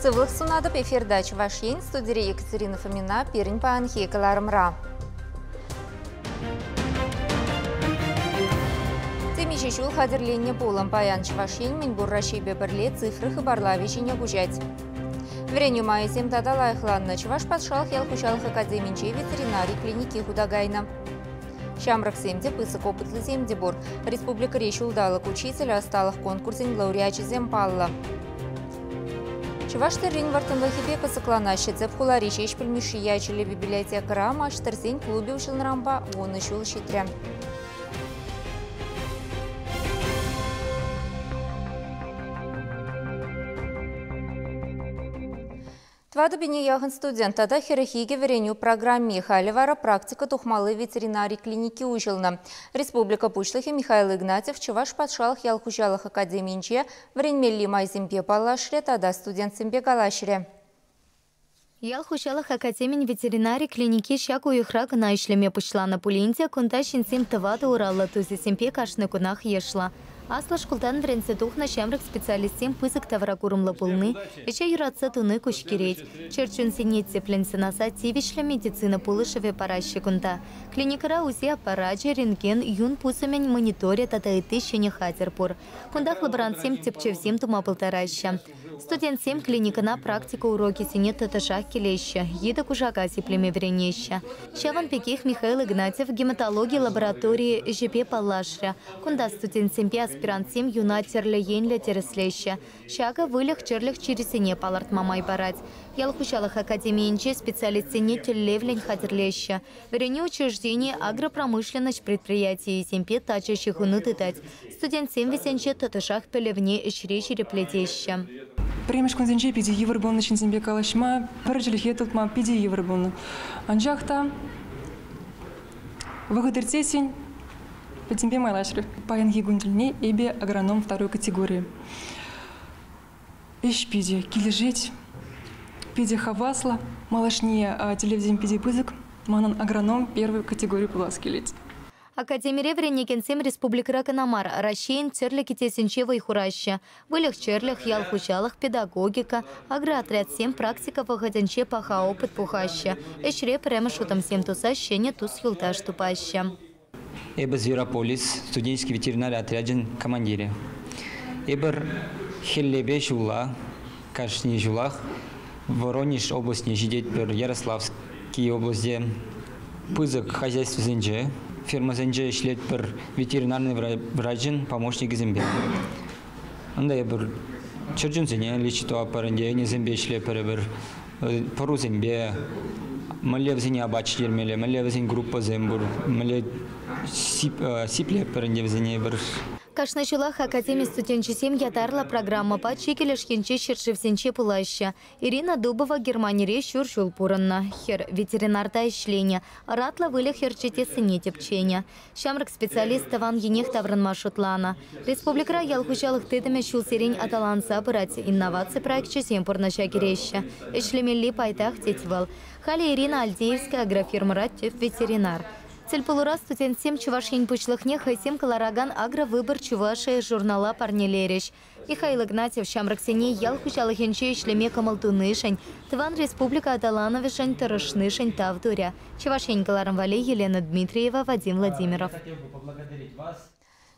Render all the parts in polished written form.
Сывлӑх сунатӑп эфирта Чӑваш Ен студире Екатерина Фомина пирӗн паянхи кӑларӑмра. Темиҫе ҫул хатӗрленнӗ пулӑм паян Чӑваш Ен мӗнпур Раҫҫейпе пӗрле цифра хыпарлавӗ ҫине куҫать. Вӗренӳ майӗсем тата лайӑхланнӑ. Чӑваш патшалӑх ял хуҫалӑх академинче ветеринари клиники хута кайнӑ. Ҫамрӑксем те, пысӑк опытлисем те пур. Республикӑри ҫулталӑк учителӗ ӑсталӑх конкурсӗн лауреачӗсем паллӑ. Чӑваш тӗррин вӑрттӑнлӑхӗпе кӑсӑкланаҫҫӗ. Тӗп хулари Ҫеҫпӗл Мишши ячӗллӗ библиотекӑра маҫтӑрсен клубӗ уҫӑлнӑранпа 10 ҫул ҫитрӗ. Тӑватӑ пине яхӑн студент тата 42 вӗренӳ программи халӗ вара практика тухмалли ветеринари клиники уҫӑлнӑ. Республика Пуҫлӑхӗ Михаил Игнатьев Чӑваш патшалӑх ял хуҫалӑх академийӗнче вӗренмелли майсемпе паллашрӗ тата студентсемпе калаҫрӗ. Ял хуҫалӑх академин ветеринари клиники ҫак уйӑхра кӑна ӗҫлеме пуҫланӑ пулин те кунта ҫынсем тӑватӑ ураллӑ тусӗсемпе кашни кунах йышлӑ. Аслӑ шкултан вӗренсе тухнӑ ҫамрӑк специалистсем пысӑк тавракурӑмлӑ пулни, ӗҫе юратса туни куҫкӗрет. Чӗрчунсене тӗплӗн сӑнаса тивӗҫлӗ медицина пулӑшӑвӗ параҫҫӗ кунта. Клиникӑра УЗИ аппарачӗ, рентген, юн пусӑмӗн мониторӗ тата ытти ҫӗнӗ хатӗр пур. Кунтах лаборантсем тӗпчевсем тума пултараҫҫӗ. Студентсем клиникӑна практика урокӗсене тӑтӑшах килеҫҫӗ, йытӑ-кушака сиплеме вӗренеҫҫӗ. Ҫавӑн пекех Михаил Игнатьев гематологи лабораторийӗ ӗҫӗпе паллашрӗ. Кунта студентсемпе аспирантсем юна тӗрлӗ енлӗ тӗрӗслеҫҫӗ. Ҫакӑ выльӑх-чӗрлӗх чирӗсене палӑртма май парать. Ял хуҫалӑх академийӗнче специалистсене тӗллевлӗн хатӗрлеҫҫӗ. Вӗренӳ учрежденийӗ агропромышленноҫ предприятийӗсемпе тачӑ ҫыхӑну тытать. Студентсем вӗсенче тӑтӑшах пӗлӗвне ӗҫре ҫирӗплетеҫҫӗ. Пӗрремӗш кунсенче питӗ йывӑр пулнӑ ҫынсемпе калаҫма, пӗр чӗлхе тупма питӗ йывӑр пулнӑ. Анчах та вӑхӑт иртсессӗн пӗтӗмпе майлашрӗ. Паянхи кун тӗлне эпӗ агроном второй категории. Ӗҫ питӗ килӗшет, питӗ хаваслӑ. Малашне тӗллевсем питӗ пысӑк. Манӑн агроном первой категории пулас килет. Академире вӗренекенсем республикӑра кӑна мар, Раҫҫейӗн тӗрлӗ кӗтесӗнче вӑй хураҫҫӗ. Выльӑх-чӗрлӗх, ял хуҫалӑх, педагогика, агроотрядсем практика вӑхӑтӗнче паха опыт пухаҫҫӗ. Ӗҫре пӗрремӗш утӑмсем туса ҫӗнӗ тус-юлташ тупаҫҫӗ. Эпӗ Зверополис студенческий ветеринари отрячӗн командирӗ. Эпир хӗллепе ҫулла кашни ҫулах Воронеж облаҫне ҫитетпӗр, Ярославский облаҫе. Пысӑк хозяйствӑсенче, фермӑсенче ӗҫлетпӗр ветеринарный врачӑн помощникӗсемпе. Унта эпир чӗрчунсене лечить тӑватпӑр ӗнтӗ, ӗнесемпе ӗҫлетпӗр эпир, пӑрусемпе, мӗнле вӗсене апат ҫитермелле, мӗнле вӗсен группӑсем пур, мӗнле сиплетпӗр ӗнтӗ вӗсене эпир. Кашни ҫулах академи студенчӗсем ятарлӑ программӑпа чикӗ леш енчи ҫӗршывсенче пулаҫҫӗ. Ирина Дубова Германире ҫур ҫул пурӑннӑ. Хӗр ветеринарта ӗҫленӗ, ӑратлӑ выльӑх ӗрчетессине тӗпченӗ. Ҫамрӑк специалист тӑван енех таврӑнма шутланӑ. Республикӑра ял хуҫалӑх тытӑмӗ ҫулсерен аталанса пырать, инноваци проекчӗсем пурнӑҫа кӗреҫҫӗ. Ӗҫлемелли пайтах, тет вӑл. Халӗ Ирина Альдеевская агрофирмӑра тӗп ветеринар. Тӗлпулура студентсем Чӑваш Ен Пуҫлӑхне хӑйсем кӑларакан «Агровыбор Чувашии» журнала парнелерӗҫ. Михаил Игнатьев ҫамрӑксене ял хуҫалӑхӗнче ӗҫлеме кӑмӑл тунишӗн, тӑван республика аталанӑвӗшӗн тӑрӑшнишӗн тав турӗ. Чӑваш Ен кӑларӑм валли Елена Дмитриева, Вадим Владимиров.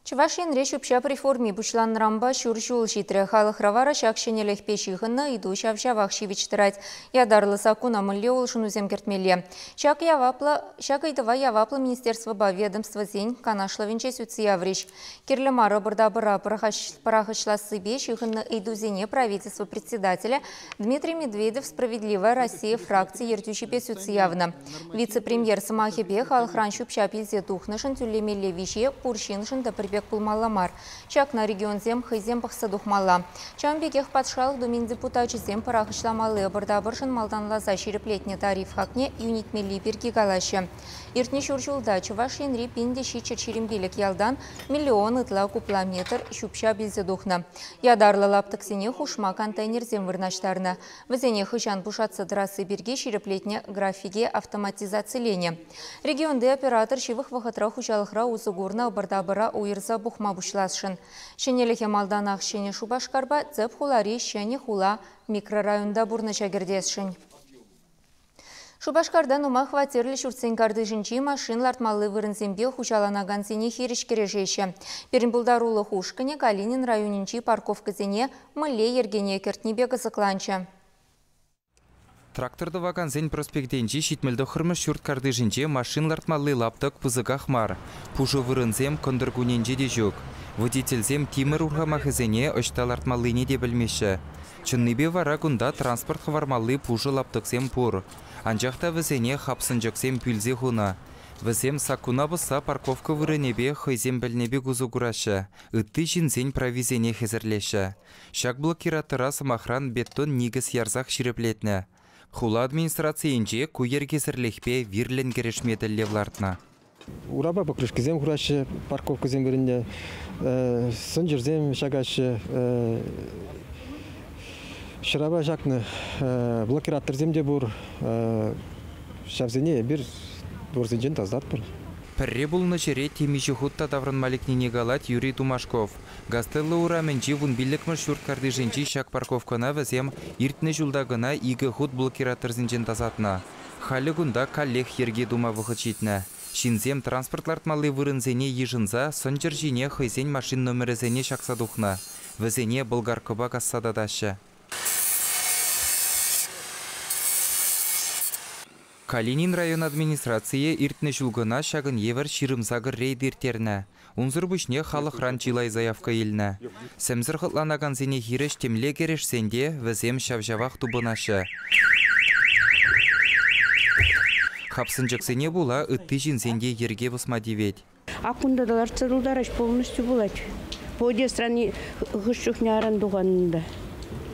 Чӑваш Енре ҫӳп-ҫап реформи пуҫланнӑранпа ҫур ҫул ҫитрӗ. Халӑхра вара ҫак ҫӗнӗлӗхпе ҫыхӑннӑ ыйту ҫав-ҫавах ҫивӗч тӑрать. Ятарлӑ саккуна мӗнле улшӑнусем кӗртмелле? Ҫак яваплӑ ҫак ыйтӑва яваплӑ министерствӑпа ведомствӑсен канашлӑвӗнче сӳтсе яврӗҫ. Кирлӗ мар ӑпӑр-тапӑра пӑрахӑҫлассипе ҫыхӑннӑ ыйтусене правительство председателӗ Дмитрий Медведев «Справедливая Россия» фракци ертӳҫипе сӳтсе явнӑ. Вице-премьер сӑмахӗпе халӑхран ҫӳп-ҫап илсе тухнӑшӑн тӳлемелли виҫе пур ҫыншӑн та пӗр пек пулмалла мар. Ҫакна регионсем хӑйсем пӑхса тухмалла. Ҫавӑн пекех Патшалӑх Думин депутачӗсем пӑрахӑҫламалли ӑпӑр-тапӑршӑн малтанласа ҫирӗплетнӗ тариф хакне йӳнетмелли пирки калаҫҫӗ. Иртнӗ ҫур ҫулта Чӑваш Енри 1725 ялтан миллион ытла кубла метр ҫӳп-ҫап илсе тухнӑ. Ятарлӑ лаптӑксене хушма контейнерсем вырнаҫтарнӑ. Вӗсене хӑҫан пушатса тӑрасси пирки ҫирӗплетнӗ графике автоматизациленӗ. Регионти оператор ҫывӑх вӑхӑтра хуҫалӑхра усӑ курнӑ ӑпӑр-тапӑра уйӑрса уйӑрса пухма пуҫласшӑн. Ҫӗнӗлӗхе малтанах Ҫӗнӗ Шупашкарпа тӗп хулари Ҫӗнӗ хула микрорайонта пурнӑҫа кӗртесшӗн. Шупашкарта нумай хваттерлӗ ҫуртсен картишӗнчи машин лартмалли вырӑнсемпе хуҫаланакансене хирӗҫ кӗрешеҫҫӗ. Пирӗн пултарулӑх ушкӑнӗ Калинин районӗнчи парковкӑсене мӗнле йӗркене кӗртнипе кӑсӑкланчӗ. Трактор тӑвакансен проспектӗнчи 79-мӗш ҫурт картишӗнче машин лартмалли лаптӑк пысӑках мар. Пушӑ вырӑнсем кӑнтӑр кунӗнче те ҫук. Водительсем тимӗр урхамахӗсене ӑҫта лартмаллине те пӗлмеҫҫӗ. Чӑннипе вара кунта транспорт хӑвармалли пушӑ лаптӑксем пур. Анчах та вӗсене хапсӑнчӑксем пӳлсе хунӑ. Вӗсем саккуна пӑсса парковка вырӑнӗпе хӑйсем пӗлнӗ пек усӑ кураҫҫӗ, ытти ҫынсен прависене хӗсӗрлеҫҫӗ. Ҫак блокиратора, сӑмахран, бетон никӗс ярсах ҫирӗплетнӗ. Хула администрацийӗнче ку йӗркесӗрлӗхпе вирлӗн кӗрешме тӗллев лартнӑ. Урапа покрышкисем хураҫҫӗ, парковкӑсем вырӑнне, сӑнчӑрсем ҫакаҫҫӗ, ҫӑрапа ҫакнӑ блокираторсем те пур. Ҫавсене эпир дворсенчен тасатпӑр. Пӗрре пулнӑ ҫӗре темиҫе хут та таврӑнма лекнине калать Юрий Тумашков. Гастелло урамӗнчи 15-мӗш ҫурт картишӗнчи ҫак парковкӑна вӗсем иртнӗ ҫулта кӑна 2 хут блокираторсенчен тасатнӑ. Халӗ кунта каллех йӗрке тума вӑхӑт ҫитнӗ. Ҫынсем транспорт лартмалли вырӑнсене йышӑнса сӑнчӑр ҫине хӑйсен машин номерӗсене ҫакса тухнӑ. Вӗсене болгаркӑпа касса татаҫҫӗ. Калинин район администрацийӗ иртнӗ ҫул кӑна ҫакӑн евӗр 28 рейд ирттернӗ. Унсӑр пуҫне халӑхран чылай заявка илнӗ. Сӗмсӗр хӑтланакансене хирӗҫ темле кӗрешсен те вӗсем ҫав-ҫавах тупӑнаҫҫӗ. Хапсӑнчӑксене пула ытти ҫынсен те йӗрке пӑсма тивет. А кунта та лартса тултараҫ полностью пулать. Подъездран хыш чухне аран туханнӑ.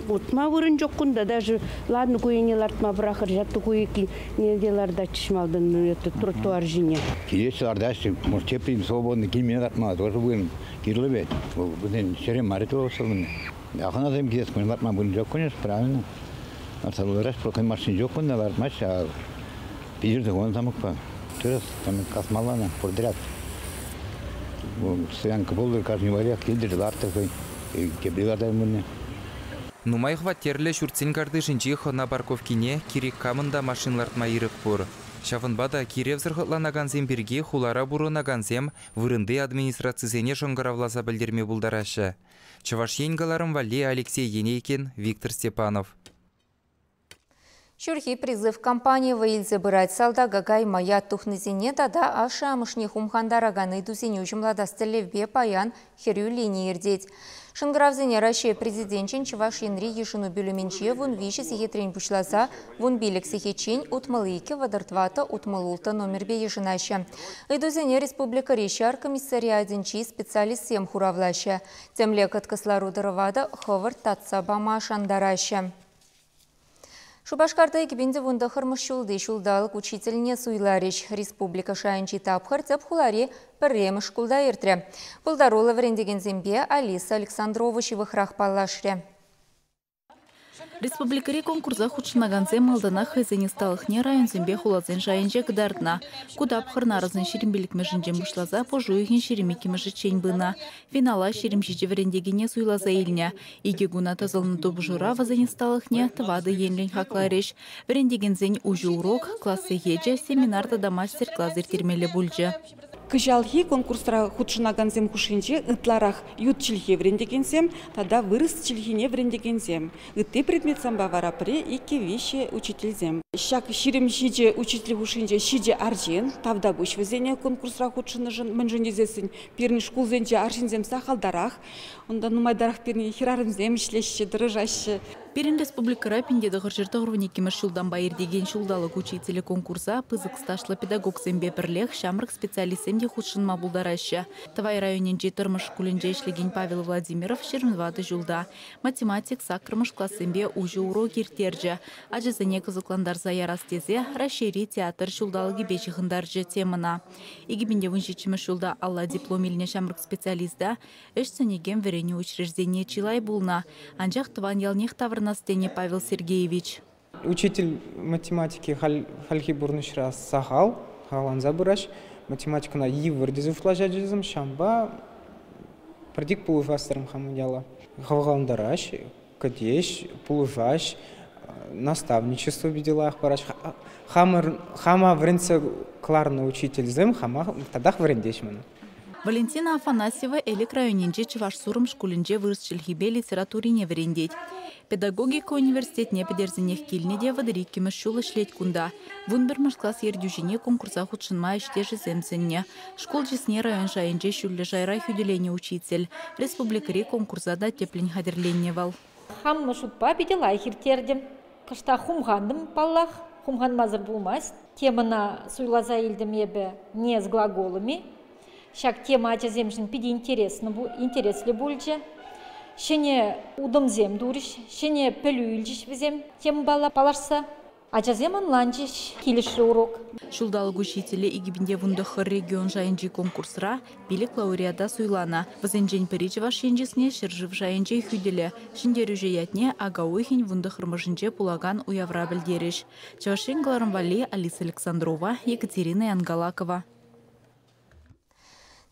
Утма вырӑн ҫук кунта, даже ладно ку ене лартма пӑрахӑр, ҫатту ку не те лартатчӗҫ малтан, это тротуар ҫине. Килеҫҫӗ лартаҫҫӗ, может, теприн свободный килме лартма тоже вырӑн кирлӗ вӗт. Вӑл вӗсен ҫӗре мар ӗнтӗ вӑл свободный. Ахӑнасем килес кун лартма вырӑн ҫук, конечно, правильно. Лартса тултараҫ, просто машин ҫук кунта лартмаҫҫӗ, а питӗрсе хунӑ тамӑкпа. Тӗрӗс, там касмалла ӑна, пуртӑрах. Стоянка пултӑр, кашни валех килтӗр, ларттӑр хӑй. Тепри лартаймӑнне. Нумай хваттерлӗ ҫуртсен картишӗнчи хӑна парковкине кирек камӑн та машин лартма ирӗк пур. Ҫавӑнпа та киревсӗр хӑтланакансем пирки хулара пурӑнакансем вырӑнти администрацисене шӑнкӑравласа пӗлтерме пултараҫҫӗ. Чӑваш Ен кӑларӑм валли Алексей Енейкин, Виктор Степанов. Ҫурхи призыв кампанийӗ вӑй илсе пырать. Салтака кайма ят тухнисене тата ашшӗ-амӑшне хумхантаракан ыйтусене уҫӑмлатас тӗллевпе паян хӗрӳ лини иртет. Шӑнкӑравсене Раҫҫей Президенчӗн Чӑваш Енри йышӑну пӳлӗмӗнче 13 сехетрен пуҫласа 15 сехетчен 62 34 66 номерпе йышӑнаҫҫӗ. Ыйтусене республикӑри ҫар комиссариатӗнчи специалистсем хуравлаҫҫӗ. Темле кӑткӑс лару-тӑрӑва та хӑвӑрт татса пама шантараҫҫӗ. Шупашкарта 2019 ҫулти ҫулталӑк учительне суйларӗҫ. Республика шайӗнчи тапхӑр тӗп хулари пӗрремӗш шкулта иртрӗ. Пултаруллӑ вӗрентекенсемпе Алиса Александрова ҫывӑхрах паллашрӗ. Республикӑри конкурса хутшӑнакансем малтанах хӑйсен ӑсталӑхне районсемпе хуласен шайӗнче кӑтартнӑ. Ку тапхӑр нарӑсӑн 25-мӗшӗнчен пуҫласа пуш уйӑхӗн 22-мӗшӗччен пынӑ. Финала 27 вӗрентекене суйласа илнӗ. Икӗ куна тӑсӑлнӑ тупӑшура вӗсен ӑсталӑхне тӑватӑ енлӗн хакларӗҫ. Вӗрентекенсен уҫӑ урок, класс сехечӗ, семинар тата мастер-класс ирттермелле пулчӗ. Кӑҫалхи конкурсра хутшӑнакансем хушшинче ытларах ют чӗлхе вӗрентекенсем тата вырӑс чӗлхине вӗрентекенсем. Ытти предметсемпе вара пӗре, иккӗ, виҫҫӗ учительсем. Ҫак 27 учитель хушшинче 7 арҫын, тавтапуҫ вӗсене конкурсра хутшӑннӑшӑн, мӗншӗн тесессӗн пирӗн шкулсенче арҫынсем сахалтарах, унта нумайтарах пирӗн хӗрарӑмсем ӗҫлеҫҫӗ, тӑрӑшаҫҫӗ. Пирӗн республикӑра 1992 ҫултанпа иртекен ҫулталӑк учителӗ конкурса пысӑк стажлӑ педагогсемпе пӗрлех ҫамрӑк специалистсем те хутшӑнма пултараҫҫӗ. Тӑвай районӗнчи Тӑрмӑш шкулӗнче ӗҫлекен Павел Владимиров 24 ҫулта. Математик саккӑрмӗш классемпе уҫӑ урок ирттерчӗ. Ачасене кӑсӑклантарса ярас тесе Раҫҫейри театр ҫулталӑкӗпе ҫыхӑнтарчӗ темӑна. 2017 ҫулта алла диплом илнӗ ҫамрӑк специалиста ӗҫ сӗнекен вӗренӳ учреждение чылай пулнӑ. Анчах тӑван ялнех таврӑнас тенӗ Павел Сергеевич. Учитель математики хальхи пурнӑҫра сахал, халанса пыраҫ. Математикӑна йывӑр тесе шутлаҫа чӗсем, ҫампа Пӗртик пулӑшас терӗм хамӑн яла. Хавхалантараҫ, кӗтеҫ, пулӑшаҫ, наставничество питӗ лайӑх параҫ. Хама вӗрентсе кӑларнӑ учительсем хама татах вӗрентеҫ мана. Валентина Афанасьева Элӗк районӗнчи Чӑваш Сурӑм шкулӗнче вырӑс чӗлхипе литературине вӗрентет. Педагогика университетне пӗтерсенех килнӗ те 32-мӗш ҫул ӗҫлет кунта. 11-мӗш класс ертӳҫине конкурса хутшӑнма ӗҫтешӗсем сӗннӗ. Шкул чысне район шайӗнче ҫӳллӗ шайра хӳтӗленӗ учитель. Республикӑри конкурса та тӗплӗн хатӗрленнӗ вӑл. Хам шутпа питӗ лайӑх ирттертӗм. Кӑштах хумхантӑм, паллах. Хумханмасӑр пулмасть. Темӑна суйласа илтӗм эпӗ не с глаголами. Ҫак тема ачасемшӗн питӗ интереслӗ пулчӗ. Ҫӗнӗ утӑмсем турӗҫ, ҫӗнӗ пӗлӳ илчӗҫ вӗсем темӑпала паллашса. Ачасем ӑнланчӗҫ, килӗшрӗ урок. Ҫулталӑк учителӗ 2019 регион шайӗнчи конкурсра 5 лауреата суйланӑ. Вӗсенчен пӗри Чӑваш Ен чысне ҫӗршыв шайӗнче хӳтӗлӗ. Ҫӗнтерӳҫӗ ятне ака уйӑхӗн 19-мӗшӗнче пулакан уявра пӗлтерӗҫ. Чӑваш Ен кӑларӑм валли Алиса Александрова, Екатерина Янгалакова.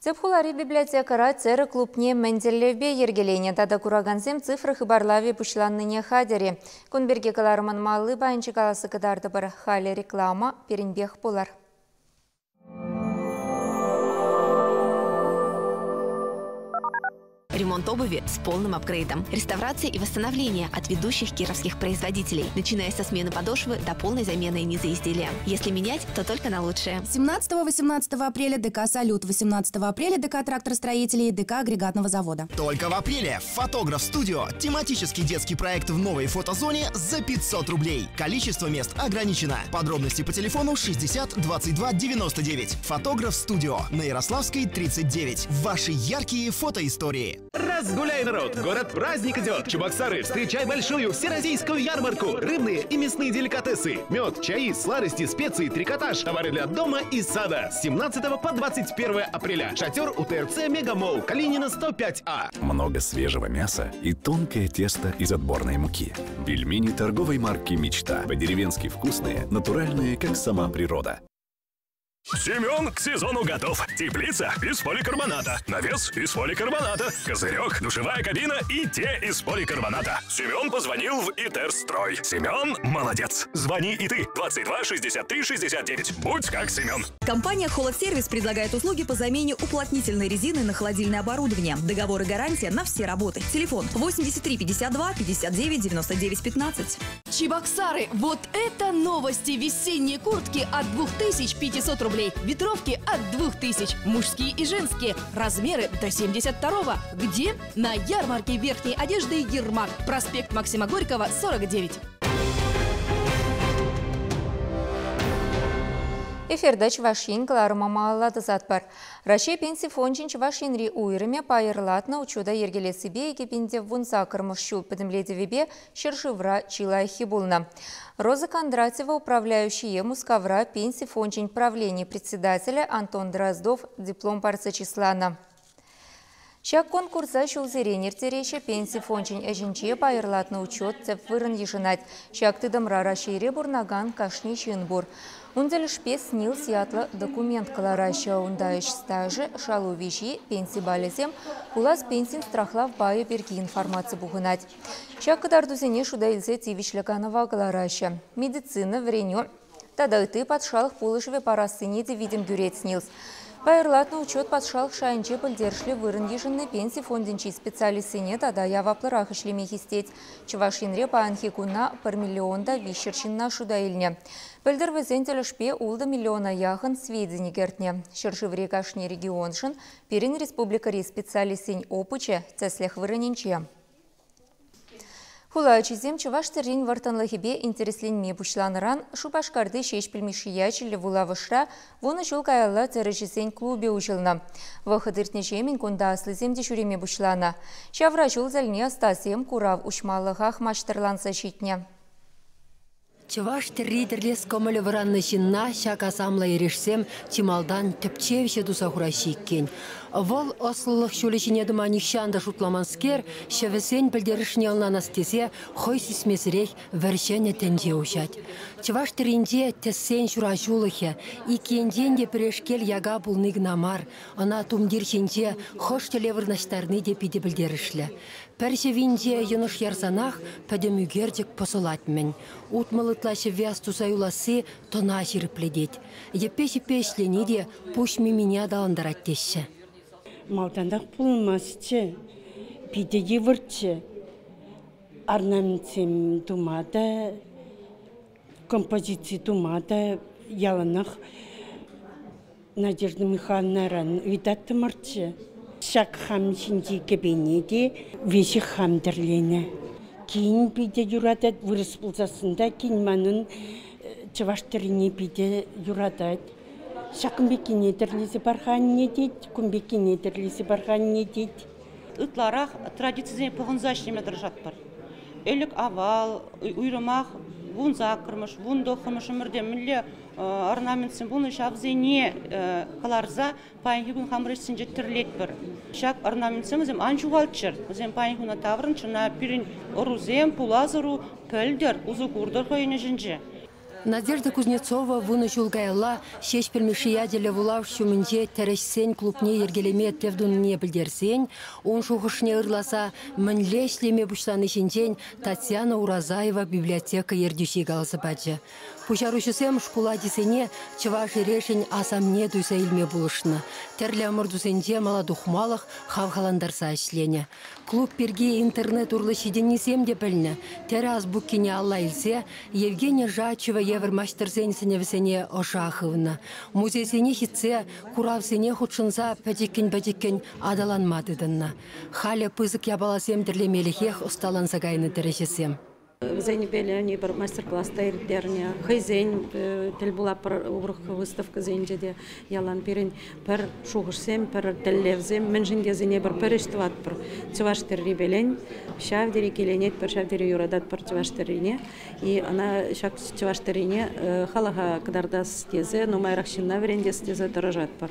Тӗп хулари библиотекӑра тӗрӗ клубне мӗн тӗллевпе йӗркеленӗ тата куракансем цифра хыпарлавӗ пуҫланнине хатӗр-и. Кун пирки кӑларӑмӑн малли пайӗнче каласа кӑтартӑпӑр. Халӗ реклама пирӗнпех пулар. Ремонт обуви с полным апгрейдом. Реставрация и восстановление от ведущих кировских производителей, начиная со смены подошвы до полной замены низа изделия. Если менять, то только на лучшее. 17-18 апреля ДК «Салют», 18 апреля ДК «Тракторостроителей», ДК «Агрегатного завода». Только в апреле «Фотограф Студио» – тематический детский проект в новой фотозоне за 500 рублей. Количество мест ограничено. Подробности по телефону 60 22 99. «Фотограф Студио» на Ярославской, 39. Ваши яркие фотоистории. Разгуляй, народ! Город праздник идет! Чебоксары, встречай большую всероссийскую ярмарку! Рыбные и мясные деликатесы, мед, чаи, сладости, специи, трикотаж, товары для дома и сада. С 17 по 21 апреля. Шатер у ТРЦ Мегамолл, Калинина 105А. Много свежего мяса и тонкое тесто из отборной муки. Пельмени торговой марки «Мечта». По-деревенски вкусные, натуральные, как сама природа. Семен к сезону готов. Теплица из поликарбоната. Навес из поликарбоната. Козырек, душевая кабина и те из поликарбоната. Семен позвонил в Итерстрой. Семен молодец. Звони и ты. 22 63 69. Будь как Семен. Компания «Холодсервис» предлагает услуги по замене уплотнительной резины на холодильное оборудование. Договор и гарантия на все работы. Телефон 83 52 59 99 15. Чебоксары, вот это новости! Весенние куртки от 2500 рублей. Ветровки от 2000. Мужские и женские. Размеры до 72-го. Где? На ярмарке верхней одежды «Ермак». Проспект Максима Горького, 49. Эфирда Чӑваш Ен кӑларӑма малалла тӑсатпӑр. Раҫҫей Пенси фончӗн Чӑваш Енри уйрӑмӗ пайӑрлатнӑ учета йӗркелессипе 2018-мӗш ҫул пӗтӗмлетӗвӗпе ҫӗршывра чи лайӑххи пулнӑ. Роза Кондратьева управляющие Мускавра Пенси фончӗн правлени председателӗ Антон Дроздов диплом парса чысланӑ. Ҫак конкурса ҫулсерен ирттереҫҫӗ. Пенси фончӗн ӗҫӗнче пайӑрлатнӑ учет тӗп вырӑн йышӑнать. Ҫак тытӑмра Раҫҫейре пурӑнакан кашни ҫын пур. Ун тӗлӗшпе СНИЛС ятлӑ документ кӑлараҫҫӗ. Унта ӗҫ стажӗ, шалу виҫи, пенси балӗсем, пулас пенсин страхлав пайӗ пирки информаци пухӑнать. Ҫак кӑтартусене шута илсе тивӗҫлӗ канӑва кӑлараҫҫӗ. Медицина, вӗренӳ тата ытти патшалӑх пулӑшӑвӗ парассине те витӗм кӳрет СНИЛС. Пайӑрлатнӑ учет патшалӑх шайӗнче пӗлтерӗшлӗ вырӑн йышӑннӑ пенси фондӗнчи специалистсене тата яваплӑрах ӗҫлеме хистет. Чӑваш Енре паянхи куна 1 миллион та 300 ҫынна шута илнӗ. Пӗлтӗр вӗсен тӗлӗшпе 6 миллиона яхӑн сведени кӗртнӗ. Ҫӗршыври кашни регионшӑн пирӗн республикӑри специалистсен опычӗ тӗслӗх вырӑнӗнче. Хула ачисем чӑваш тӗррин вӑрттӑнлӑхӗпе интересленме пуҫланӑран Шупашкарти Ҫеҫпӗл Мишши ячӗллӗ вулавӑшра 10 ҫул каялла тӗрӗҫӗсен клубӗ уҫӑлнӑ. Вӑхӑт иртнӗ ҫемӗн кунта аслисем те ҫӳреме пуҫланӑ. Ҫавра ҫул тӗлне ӑстасем курав уҫмалӑхах маҫтӑрланса ҫитнӗ. Чӑваш тӗрри тӗрлес кӑмӑлӗ вӑраннӑ ҫынна ҫак асамлӑ эрешсем чи малтан тӗпчевҫӗ туса хураҫҫӗ иккен. Вӑл ӑслӑлӑх ҫулӗ ҫине тӑма нихҫан та шутламанскер, ҫӗвӗсен пӗлтерӗшне ӑнланас тесе хӑй сисмесӗрех вӗр-ҫӗнӗ тӗнче уҫать. Чӑваш тӗрринче тӗссен ҫураҫулӑхӗ ик енчен те пӗрешкел яка пулни кӑна мар, ӑна тумтир ҫинче хӑш тӗле вырнаҫтарни те питӗ пӗлтерӗшлӗ. Пӗр ҫӑвинче йӑнӑш ярсанах пӗтӗм ӳкерчӗк пӑсӑлать-мӗн. 60 ытла ҫӗвве астуса юласси тӑна ҫирӗплетет. Йӗппе-ҫиппе ӗҫлени те пуҫ мимине аталантарать теҫҫӗ. Малтанах пулмастчӗ, питӗ йывӑрччӗ. Орнаментсем тума та, композици тума та яланах Надежда Михайловнаран ыйтаттӑмӑрччӗ. Ҫак хам ҫинчи кӗпене те веҫех хам тӗрленӗ. Кин питӗ юратать, вырӑс пулсассӑн та кин манӑн чӑваш тӗррине питӗ юратать. Ҫакӑн пеккине тӗрлесе пар-ха анне тет, кун пеккине тӗрлесе пар-ха анне тет. Ытларах традицисене пӑхӑнса ӗҫлеме тӑрӑшатпӑр. Ӗлӗк авал, уйрӑмах 18-мӗш, 19-мӗш ӗмӗрте мӗнле орнаментсем пулнӑ, ҫавсене кӑларса паянхи кун хамӑр ӗҫсенче тӗрлетпӗр. Ҫак орнаментсем вӗсем ан ҫухалччӑр, вӗсем паянхи куна таврӑнччӑр, ӑна пирӗн ӑрусем, пулас ӑру пӗлтӗр, усӑ куртӑр хӑйӗн ӗҫӗнче. Надежда Кузнецова вунӑ ҫул каялла Ҫеҫпӗл Мишши ячӗллӗ вулав ҫумӗнче тӗрӗҫсен клубне йӗркелеме тӗв тунине пӗлтерсен ун шухӑшне ырласа мӗнле ӗҫлеме пуҫлани ҫинчен Татьяна Уразаева библиотека ертӳҫи каласа пачӗ. Пуҫаруҫӑсем шкул ачисене чӑваш эрешӗн асамне туйса илме пулӑшнӑ, тӗрлӗ ӑмӑртусенче мала тухмалӑх хавхалантарса ӗҫленӗ. Клуб пирки интернет урлӑ ҫитӗннисем те пӗлнӗ. Тӗрӗ азбукине алла илсе Евгения Жачева евӗр маҫтӑрсен сӗнӗвӗсене ӑша хывнӑ. Музейсене ҫитсе куравсене хутшӑнса пӗчӗккӗн-пӗчӗккӗн аталанма тытӑннӑ. Халӗ пысӑк япаласем тӗрлемелӗхех ӑсталанса кайнӑ тӗрӗҫӗсем. Вӗсенпе Леонид пӗр мастер-класс та ирттернӗ. Хӑйсен тӗл пулатпӑр урӑх выставкӑсенче те ялан пирӗн пӗр шухӑшсем, пӗр тӗллевсем. Мӗншӗн тесен эпир пӗр ӗҫ тӑватпӑр. Чӑваш тӗррипелен ҫав тери киленетпӗр, ҫав тери юрататпӑр чӑваш тӗррине. И ӑна ҫак чӑваш тӗррине халӑха кӑтартас тесе, нумайрах ҫынна вӗрентес тесе тӑрӑшатпӑр.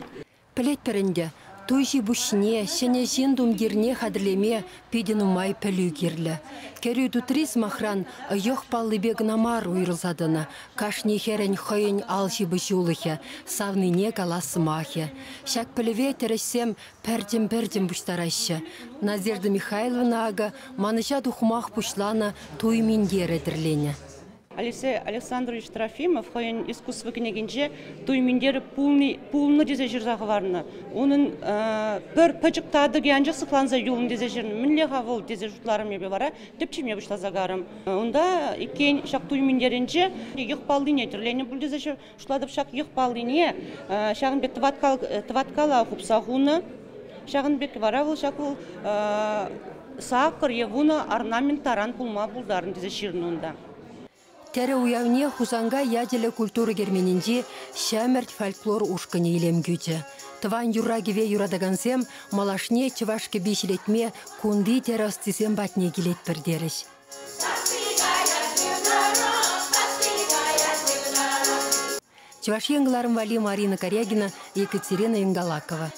Пӗлетпӗр ӗнтӗ, туй ҫи-пуҫне, ҫӗнӗ ҫын тумтирне хатӗрлеме питӗ нумай пӗлӳ кирлӗ. Кӗрӳ тутри, сӑмахран, йӑх паллипе кӑна мар уйрӑлса тӑнӑ. Кашни хӗрӗн хӑйӗн ал ҫыпӑҫулӑхӗ, савнине калас сӑмахӗ. Ҫак пӗлӗве тӗрӗҫсем пӗртӗм-пӗртӗм пуҫтараҫҫӗ. Надежда Михайловна акӑ манӑҫа тухмах пуҫланӑ туй минтерӗ тӗрленӗ. Алексей Александрович Трофимов хӑйӗн искусство кӗнекинче туй минтерӗ пулнӑ тесе ҫырса хӑварнӑ. Унӑн пӗр пӗчӗк татӑкӗ анчах сыхланса юлнӑ тесе ҫырнӑ. Мӗнле-ха вӑл тесе шутларӑм эпӗ вара, тӗпчеме пуҫласа карӑм. Унта иккен ҫак туй минтерӗнче йӑх паллине тӗрленӗ пуль тесе шутлатӑп. Ҫак йӑх паллине ҫакӑн пек тӑваткала хупса хунӑ. Ҫакӑн пек вара вӑл ҫак вӑл сакӑр е вунӑ орнамент таран пулма пултарнӑ тесе ҫырнӑ унта. Тӗрӗ уявне Хусанкай ячӗллӗ культура керменӗнчи Ҫӗмӗрт фольклор ушкӑнӗ илем кӳчӗ. Тӑван юрра-кӗве юратакансем малашне чӑваш кӗпи ҫӗлетме кунти тӗрӗ ӑстисем патне килетпӗр терӗҫ. Чӑваш Ен кӑларӑм валли Марина Корягина, Екатерина Ингалакова.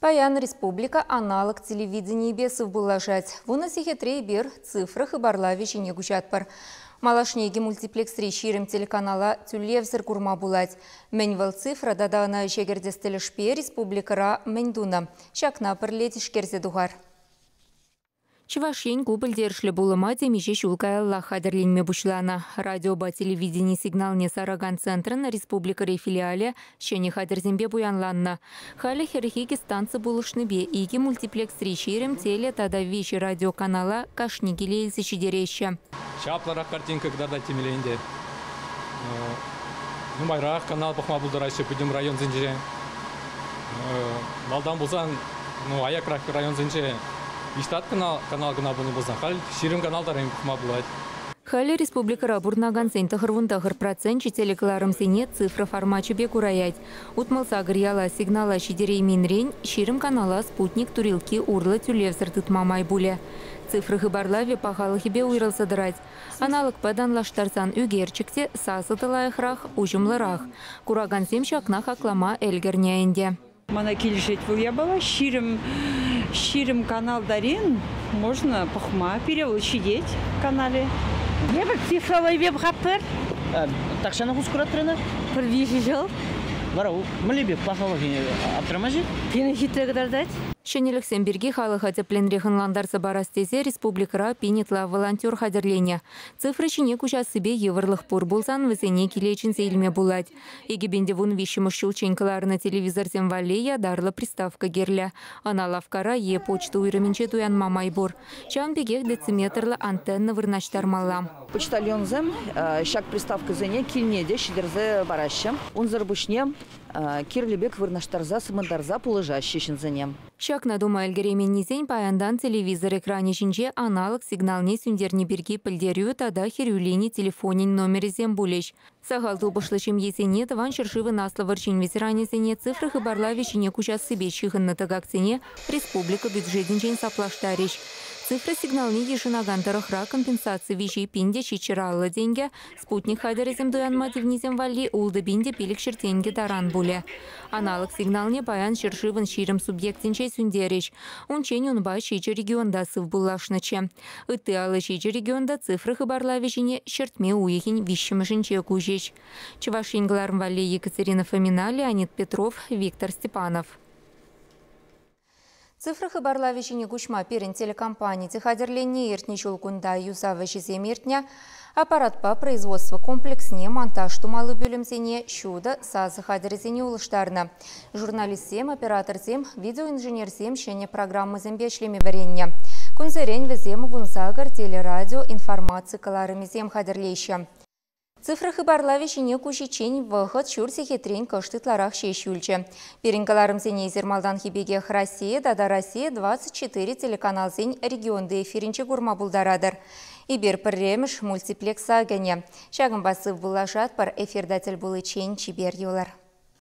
Паян республика аналог телевиденийӗпе сывпуллашать. Вунӑ сехетре эпир цифра хыпарлавӗ ҫине куҫатпӑр. Малашне икӗ мультиплексри 20 телеканала тӳлевсӗр курма пулать. Мӗн вӑл цифра тата ӑна ӗҫе кӗртес тӗлӗшпе республикӑра мӗн тунӑ? Ҫакна пӗрле тишкерсе тухар. Чӑваш Ен ку пӗлтерӗшлӗ пулӑма темиҫе ҫул каяллах хатӗрленме пуҫланӑ. Радиопа телевидени сигналне саракан центрӑн республикӑри филиалӗ ҫӗнӗ хатӗрсемпе пуянланнӑ. Халӗ 42 станци пулӑшнипе икӗ мультиплексри 20 теле тата виҫӗ радиоканала кашни киле илсе ҫитереҫҫӗ. Чаплӑрах картинка кӑтартать темелле ӗнтӗ. Нумайрах канал пӑхма пултараҫҫӗ пӗтӗм районсенче. Малтан пулсан, ну, аякрах районсенче виҫ канал, канал кӑна пулнӑ пулсан, халь 20 канал таран пӑхма пулать. Халӗ республикӑра пурӑнакансен 99 проценчӗ телекӑларӑмсене цифра формачӗпе кураять. 68 яла сигнала ҫитерейменрен 20 канала спутник турилкки урлӑ тӳлевсӗр тытма май пулӗ. Цифра хыпарлавӗ пахалӑхӗпе уйрӑлса тӑрать. Аналогпа танлаштарсан ӳкерчӗк те, сасӑ та лайӑхрах, уҫӑмлӑрах. Куракансем ҫакна хаклама ӗлкӗрнӗ ӗнтӗ. Мана килӗшет вӑл япала. 20 канал тарин можно пӑхма. Пире вӑл ҫитет каналӗ. Эпир цифровойпе пӑхатпӑр. Тахҫанах усӑ куратӑр-и? Пӗр 3 ҫул. Вара мӗнле пахалӑхӗ аптрамасть-и? Пирӗн хитре кӑтартать. Ҫӗнӗлӗхсем пирки халӑха тӗплӗнрех ӑнлантарса парас тесе республикӑра пин ытла волонтер хатӗрленӗ. Цифра ҫине куҫассипе йывӑрлӑх пур пулсан вӗсене киле чӗнсе илме пулать. 2013 ҫулччен кӑларнӑ телевизорсем валли ятарлӑ приставка кирлӗ. Ӑна лавккара е почта уйрӑмӗнче туянма май пур. Ҫавӑн пекех дециметрлӑ антенна вырнаҫтармалла. Почтальонсем ҫак приставкӑсене килне те ҫитерсе параҫҫӗ. Унсӑр пуҫне кирлӗ пек вырнаҫтарса, сӑмӑнтарса пулӑшаҫҫӗ ҫынсене. Ҫакна тума ӗлкӗрейменнисен паянтан телевизор экранӗ ҫинче аналог сигналне сӳнтерни пирки пӗлтерӳ тата хӗрӳ лини телефонӗн номерӗсем пулӗҫ. Сахал тупӑшлӑ ҫемьесене Тӑван ҫӗршывӑн Аслӑ вӑрҫин ветеранӗсене цифра хыпарлавӗ ҫине куҫассипе ҫыхӑннӑ тӑкаксене республика бюджетӗнчен саплаштарӗҫ. Цифра сигналне йышӑнакан тӑрӑхра компенсаци виҫи 1750 тенкӗ, спутник хатӗрӗсем туянма тивнисем валли 6500 тенкӗ таран пулӗ. Аналог сигналне паян ҫӗршывӑн 20 субъектӗнче сӳнтерӗҫ. Унччен унпа 7 регионта сывпуллашнӑччӗ. Ытти 57 регионта цифра хыпарлавӗ ҫине ҫӗртме уйӑхӗн виҫҫӗмӗшӗнче куҫӗҫ. Чӑваш Ен кӑларӑм валли Екатерина Фомина, Леонид Петров, Виктор Степанов. Цифра хыпарлавӗ ҫине куҫма пирӗн телекомпани те хатӗрленни иртнӗ ҫул кунта юсав ӗҫӗсем иртнӗ. Аппаратпа производство комплексне монтаж тумалли пӳлӗмсене ҫутӑ, сасӑ хатӗрӗсене улӑштарнӑ. Журналистсем, операторсем, видеоинженерсем ҫӗнӗ программӑсемпе ӗҫлеме вӗреннӗ. Кунсерен вӗсем 18 телерадио информаци кӑларӑмӗсем хатӗрлеҫҫӗ. Цифра хыпарлавӗ ҫине куҫиччен вӑхӑт ҫур сехетрен кӑшт ытларах ҫеҫ юлчӗ. Пирӗн кӑларӑмсене эсир малтанхи пекех Россия тата Россия 24 телеканалсен регионти эфирӗнче курма пултаратӑр. Эпир пӗрремӗш мультиплекса кӗнӗ. Ҫакӑнпа сыв пуллашатпӑр, эфирта тӗл пуличчен чипер юлӑр.